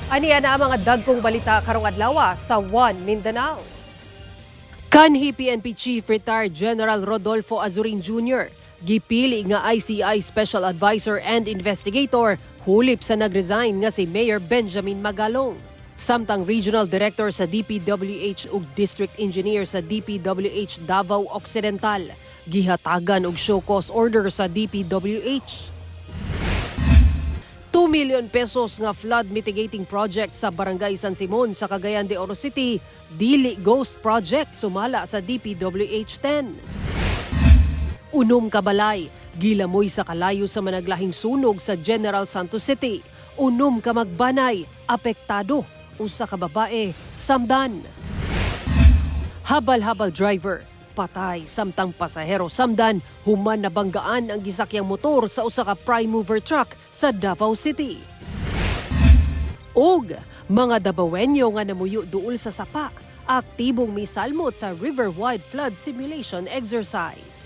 Aniya na ang mga dagkong balita karong adlaw sa One Mindanao. Kanhi PNP Chief retired General Rodolfo Azurin Jr. gipili nga ICI Special Advisor and Investigator hulip sa nagresign nga si Mayor Benjamin Magalong. Samtang Regional Director sa DPWH ug District Engineer sa DPWH Davao Occidental gihatagan og show cause order sa DPWH. 2 million pesos nga flood mitigating project sa Barangay San Simon sa Cagayan de Oro City, dili ghost project sumala sa DPWH 10. 6 ka balay, gilamoy sa kalayo sa managlahing sunog sa General Santos City. 6 ka magbanay, apektado. 1 ka babae, samdan. Habal-habal driver, patay samtang pasahero samdan human nabanggaan ang gisakyang motor sa usa ka prime mover truck sa Davao City. Og mga Dabawenyo nga namuyo duol sa sapa, aktibong misalmot sa river-wide flood simulation exercise.